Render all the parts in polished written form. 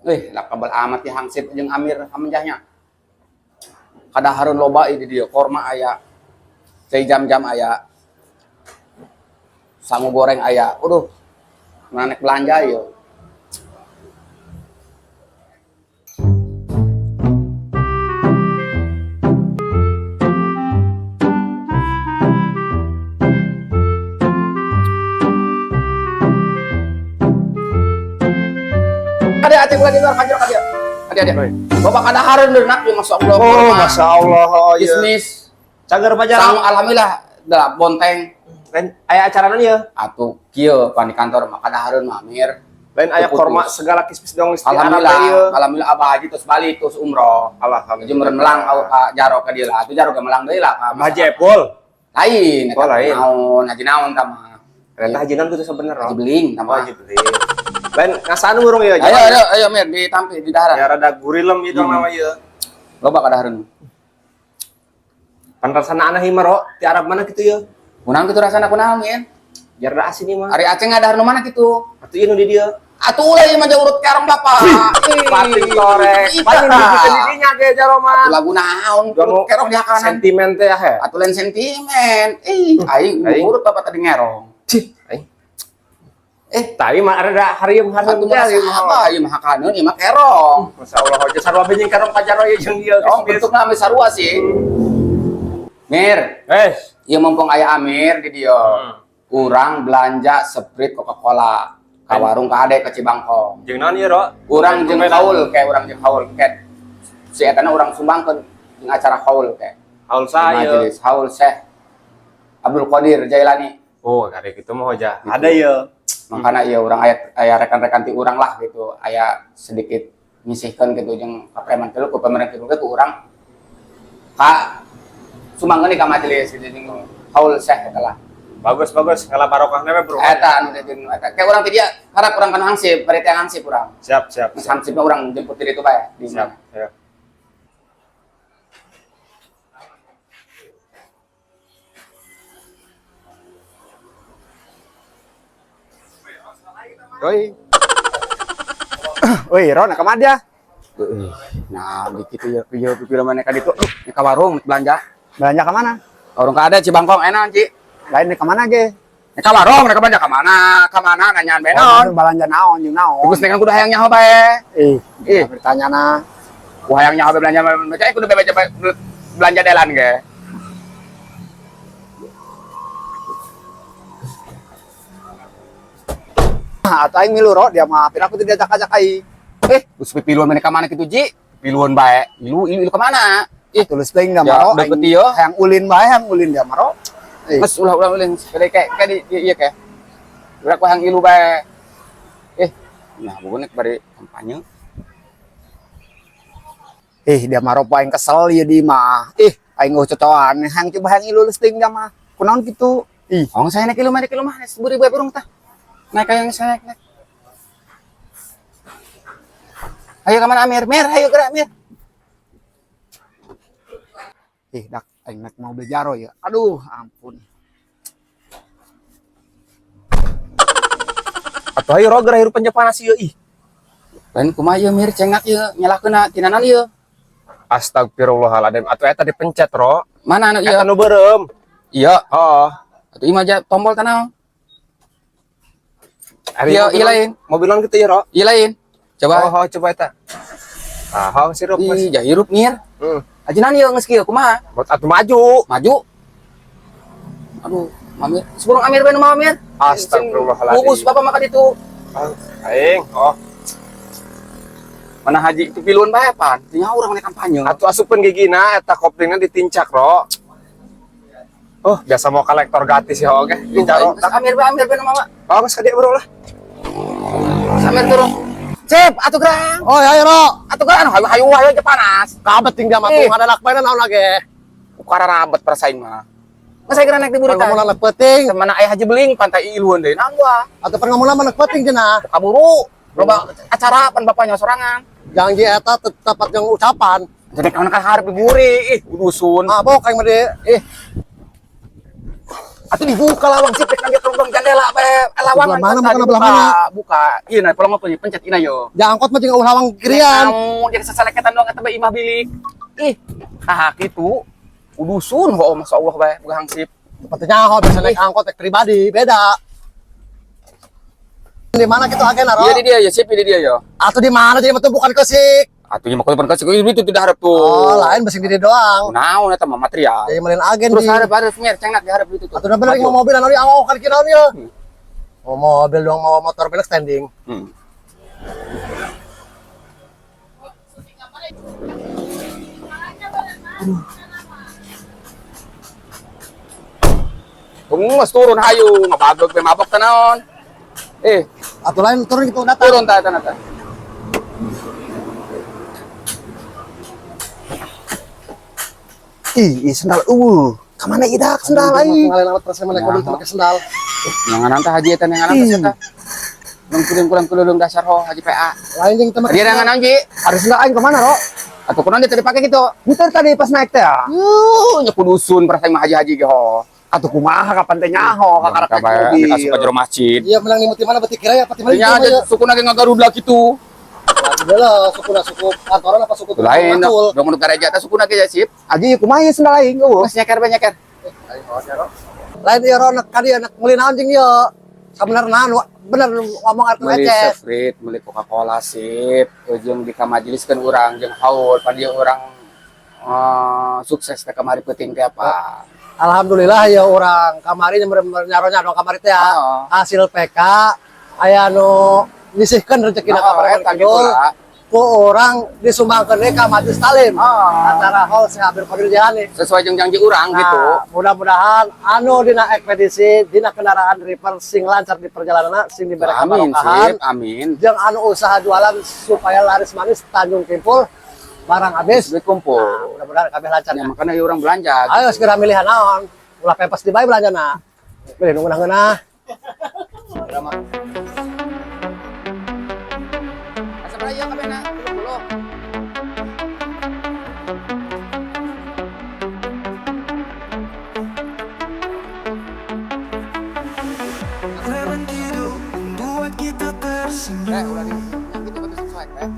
Eh, lah kabel amat di hangsip jeung Amir hamjahnya. Kadahareun loba ieu di dieu, korma aya. Cai jam-jam aya. Sangu goreng aya. Aduh. Mana nek belanja ieu. Ada aceh ulah di luar kajur ka dieu. Ade ade. Bapak kadahareun deui nak ieu masya Allah. Oh, korma. masya Allah, oh, iya. Bisnis. Cager pajar. Sangu alhamdulillah dah bonteng. Lain aya acara naon ieu? Atuh kieu pan di kantor mah kadahareun mah Mir. Lain aya Putus. korma segala kismis dong isti Arab Alhamdulillah, ieu. alhamdulillah abah haji terus balik terus umroh. Haji Alhamdulillah. meureun melang au ka jaro ka dieu lah. Atuh jaro ge melang deui lah ka. Haji Epul. Lain eta Oh, lain. Naon, haji naon tah mah. Ternyata haji naon kitu sebenarnya. Haji beling tah Oh, mah. haji beling. Lain ngasaan urung ieu. Ayo ayo ayo Mir ditampi di daharan. Ya rada gurilem ieu dong nama ieu. Loba kadahareun. Pan rasana aneh ieu mah, Ro. Ti Arab mana kitu ieu? Kunaon kitu rasana kunaon Min? Biar rada asin ieu mah. Ari Aceh ngadahar nu mana kitu? Atuh ieu nu di dieu. Atuh ulah ieu mah jauh urut kerong bapak. Ih, Pating torek. ih, Paling tah. dibikin di dinya ge jaro mah. Atuh lagu naon urut kerong di hakanan. Sentimen teh ya he. Atuh lain sentimen. Ih, aing Aing. urut bapak tadi ngerong. Cih, aing. Eh, Tapi mah rada harieum harieum atuh teh mah ieu mah. apa ieu mah hakaneun ieu mah kerong. Masya Allah, aja sarua benjing kerong pajaro ieu jeung ieu. Oh, bentukna ame sarua sih. Mir, Eh, ieu mumpung aya Amir di dieu. Hmm. Urang belanja Sprite Coca-Cola ka warung ka Ade ka Cibangkong. jeung naon ieu, Ro? Urang jeung haul kayak urang jeung haul kayak si etana urang sumbangkeun jeung acara haul kayak. Haul saha ieu? Majelis haul Syekh Abdul Qadir Jailani. Oh, kare kitu mah hoja. Gitu. Ada ieu. Makanya iya urang aya aya rekan-rekan ti urang lah gitu, aya sedikit nyisihkeun gitu jeung ka preman tilu ku pemerintah tilu ge ku urang ka sumbangkeun ka majelis gitu jeung haul Syekh eta lah. Bagus bagus, ngala barokahna we, Bro. Eta anu teh jeung eta. Kayak urang ti dia harap urang kana hangsip, bari teh hangsip urang. Siap, siap. Geus hangsipna urang jemput di ditu bae di Siap, mana. siap. Oi. Oi, Ron, ka mana dia? Nah, begitu ya, ieu pipila mana ka ditu. Ka warung belanja. Belanja ke mana? Warung ka ada Cibangkong enak, Ci. Lain ke mana ge? Nek ka warung, nek belanja ka mana? Ka mana nanyaan bae naon? Oh, belanja naon jeung naon? Terus nek kudu hayang nyaho bae. Ih, Ih. bertanya na. Ku hayang nyaho bae belanja belanja kudu belanja belanja delan ge. Atau aing milu ro dia mah, pira aku teu diajak-ajak aing. Eh, geus pipiluan mana ka mana kitu, Ji? Pipiluan bae. Ilu ilu, ilu ka mana? Ih, Tulus teuing da Ya, mah ro. deket Aing ieu. Hayang ulin bae, hayang ulin dia mah ro. Ih, geus ulah ulah ulin. Kayak kayak kayak di ieu kayak. Ulah ku hayang ilu bae. Eh, nah bukan nek bari kampanye. ih dia mah ro aing kesel ieu di mah. Ih, aing eueuh cocoan, hayang coba hayang ilu leuh teuing dia mah. Kunaon kitu? Ih, Oh, saya naik ilu mah, naik ilu mah, seburi bae burung tah. Naik ayo saya naik, naik. Ayo ke mana Amir? Mir, ayo gerak Mir. ih dak aing naik mobil jaro ya. Aduh, ampun. Atuh ayo Ro geura hirup panas ieu ih. Lain kumaha ieu Mir cengak ieu nyalakeun tinanan ieu. Astagfirullahaladzim. Atuh eta dipencet, Ro. Mana anu ieu? Eta nu beureum. Iya. Heeh. Atuh ieu mah aja tombol tanah. Ari Iya, iya lain. Mobilan kitu ya, Ro. Ieu lain. Coba. Oh, oh, coba eta. Ah, hong sirup, Mas. Ih, jah hirup Mir. Hmm. Ajinan ieu geus kieu kumaha? Buat atuh maju. Maju. Aduh, Amir. Sepurung Amir bae nu mawa Mir. Astagfirullahaladzim. Bungkus bapak makan itu. Ah, aing, oh. Mana haji itu piluan bae pan. Nya urang mana kampanye. Atuh asupeun gigina eta koplingna ditincak, Ro. Oh, biasa mau kolektor gratis ya oke. Duh, Jaro. aing, Amir bae Amir bae nu mawa. Oh, geus ka dieu, Bro lah. Amir turun. Cep, atuh gerang. Oh, ayo ro. Atuh gerang hayu hayu hayu aja panas. Kabet ting dia mah Ih. tuh ada lak bae naon lagi. Ukara rabet perasain mah. Masa kira naik di Pan buritan. ngomong anak penting Mana ayah haji beling pantai iluan deui naon gua. atau pan ngomong anak penting cenah. Kaburu. Loba acara pan bapaknya sorangan. Janji eta tetap yang ucapan. Jadi kawan kan harap diburi, ih udusun. Mabok aing mah di. Eh. Atuh dibuka lawang sih, rek dia lubang jendela bae. Lawang Belah mana, makan belah mana? Buka. Ieu na polong apa pencet ina yo. Ja angkot mah jeung eueuh lawang kirian. Naon, dia seseleketan doang eta bae imah bilik. Ih, tah kitu. Udusun ho masya Allah bae, boga hangsip. Tempatnya nyaho bisa naik angkot naik pribadi, beda. Di mana gitu agen ro? Iya di dia ya, sip di dia ya. Atau di mana jadi mah bukan kesik. Atuh nya mah kudu kasih itu tidak harap tuh. Oh, lain basing diri doang. Naon eta mah material. Jadi melin agen Terus di. harap harap mer cengnak diharap itu tuh. Atau udah bener mau mobil anu di kan kira ya. Mau mobil doang mau motor belok standing. Tunggu mas turun hayu, ngabagog be mabok tanaon. Eh, Atau lain turun gitu datang. Turun ta ta ta. Ih, ih sendal eueuh. Ka mana ieu sendal aing? Ngalin alat perasaan mana mobil pakai sendal. Yang tah haji eta yang tah eta. Nang kuling kurang kululung dasar ho haji PA. Lain jeung teu make Dia sendal. naon ji? Ari sendal aing ka mana, Ro? Atuh kunaon dia tadi pake gitu. Muter tadi pas naik teh. ah. Yuh, nya kudusun perasaan mah haji-haji ge ho. Atuh kumaha kapan teh nyaho kakarak naik mobil. Asup ka jero masjid. Iya menang nimuti mana berarti kira ya pati mana Nya aja sukuna ge ngagarudla kitu. Udah lah, suku lah suku kantoran apa suku Lain macul. dong nu gareja teh sukuna ge ya sip. Aji kumaha ieu sendal aing eueuh? Geus nyeker bae nyeker. Lain ieu ro nak kadi anak meuli naon jeung ieu. Sabenerna nu bener ngomong arti Meuli receh. Sprite, meuli Coca-Cola sip, jeung di ka majelis kan urang jeung haul pan ieu urang sukses teh kamari peuting teh apa. Alhamdulillah ya orang kamari nyaronya dong kamari teh ya. Heeh. Hasil PK aya nu nyisihkeun rezekina ka Heeh, Preman eta Kidul. gitu lah. Ku orang disumbangkeun we ka Majelis Talim. Ah. Acara hall Syekh Abdul Qadir Jailani. Sesuai jeung janji urang Nah, gitu. mudah-mudahan anu dina ekspedisi dina kendaraan driver sing lancar di perjalanan sing diberi Amin kebarokahan. sip, amin. Jeung anu usaha jualan supaya laris manis Tanjung Kimpul barang habis. Duit kumpul. Nah, mudah-mudahan kabeh lancar. Ya makanya ieu urang belanja. Ayo segera milihan naon. Ulah pepes di bae belanjana. Pilih nu ngeunah-ngeunah. Asa beraya kabehna? 30. Preman Kidul membuat kita Eh, tersenyum. ulah di yang gitu bagus sesuai, eh.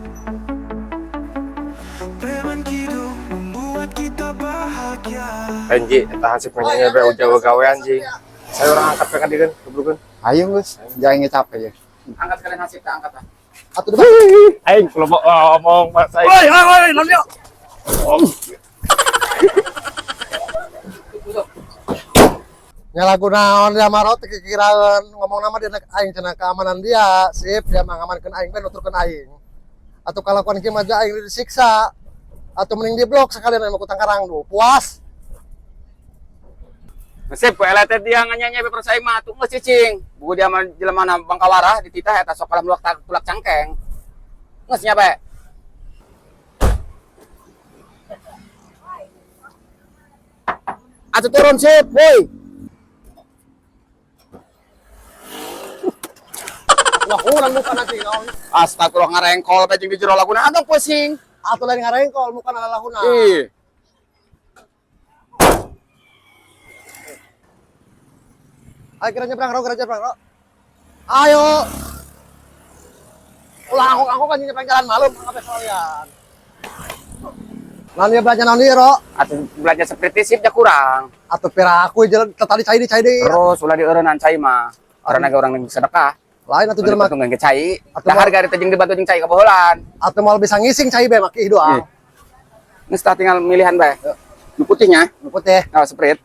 Preman Kidul membuat kita bahagia. Anji, eta hansip nanya be jauh gawean ji. Saya orang angkat PK dieun, gebrukeun. Ayo geus, jangan capek ya. Angkat sekalian hasil tak angkat ah. Atuh di Aing kalau mau ngomong Mas aing. Oi, oi, oi, non yo. Nya lagu naon dia mah teu kikiraeun ngomong nama dia aing cenah keamanan dia sip dia mah ngamankeun aing bae nuturkeun aing. Atau kalakuan kieu mah aing disiksa atau mending di blok sekalian aing mah ku tangkarang duh puas. Sip, ku elete dia nganyanya be percaya mah tuh geus cicing. Buku dia mah jelema na Bangkawara dititah eta sok kalah melak tulak cangkeng. Geus nya bae. Atuh turun sip, woi. Wah kurang muka nanti naon. Astagfirullah ngarengkol bae jeung di jero laguna antong pusing. Atuh lain ngarengkol muka lalahuna. Ih. Ayo kira nyebrang ro, kira nyebrang ro. Ayo. Ulah angkok-angkok anjing nyebrang jalan malam kabeh sekalian. Naon ieu belanja naon ieu ro? Atuh belanja seperti sip nya kurang. Atuh pira aku jalan tadi cai di cai di. Terus ulah dieureunnan cai mah. Karena ge urang sedekah. Lain atuh jelema Jelema tunggang cai. Atuh Dahar gari teh jeung dibantu jeung cai kaboholan. atuh moal bisa ngising cai be maki doang. Geus tah tinggal milihan bae. Nu putihnya, Nu putih. oh, Sprite.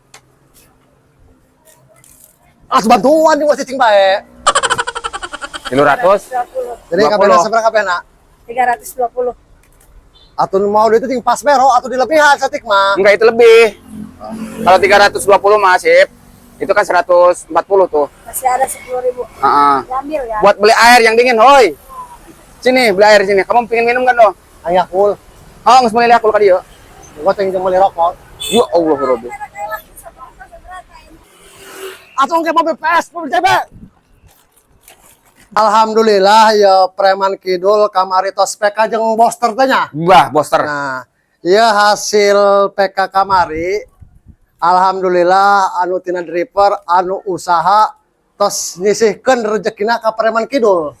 Ah bantuan jeung cicing bae. 300. Jadi 20. kabehna sabaraha kabehna? 320. Atuh mau duit itu pas mero atau dilebihan satik mah. Enggak itu lebih. Kalau 320 mah sip. Itu kan 140 tuh. Masih ada 10.000. Heeh. Diambil ya. Buat beli air yang dingin, hoi. Sini, beli air sini. Kamu pingin minum kan, doh? Aing akul. Oh, geus meuli aku ka dieu. Gua teh jeung meuli rokok. Ya Allah, Rabbi. Atuh engke mobil PS, mobil CB. Alhamdulillah ya Preman Kidul kamari tos PK jeung booster teh nya. Wah, booster. Nah, iya hasil PK kamari Alhamdulillah anu tina driver anu usaha tos nyisihkeun rezekina ka Preman Kidul.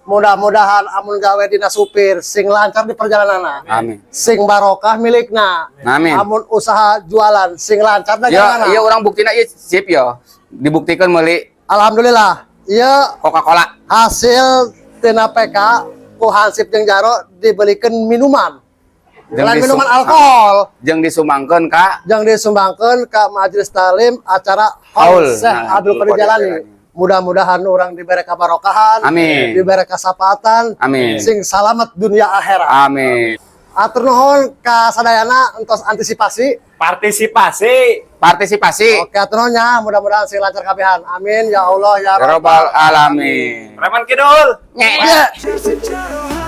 Mudah-mudahan amun gawe dina supir sing lancar di perjalananna. Amin. Sing barokah milikna. Amin. Amun usaha jualan sing lancar Ya, daganganna. iya urang buktina ieu sip yo. Dibuktikan meuli Alhamdulillah. Ieu Coca-Cola. Hasil tina PK ku Hansip jeung Jaro dibelikan minuman. Jeung Lain minuman alkohol. Jeung disumbangkeun ka Yang disumbangkan ke Majelis Talim acara Haul. Haul Syekh Nah, Abdul Qadir Qadir Jailani. Jailani. Mudah-mudahan urang diberi kabarokahan, Amin. Diberi kasapatan, Amin. Sing salamet dunia akhirat. Amin. Atur nuhun ka sadayana entos antisipasi. Partisipasi. Partisipasi. Oke, atur nuhun nya, mudah-mudahan sing lancar kabehan. Amin ya Allah ya Ya Rabbal alamin. Preman Kidul. Nyek. Ya. Sejarah.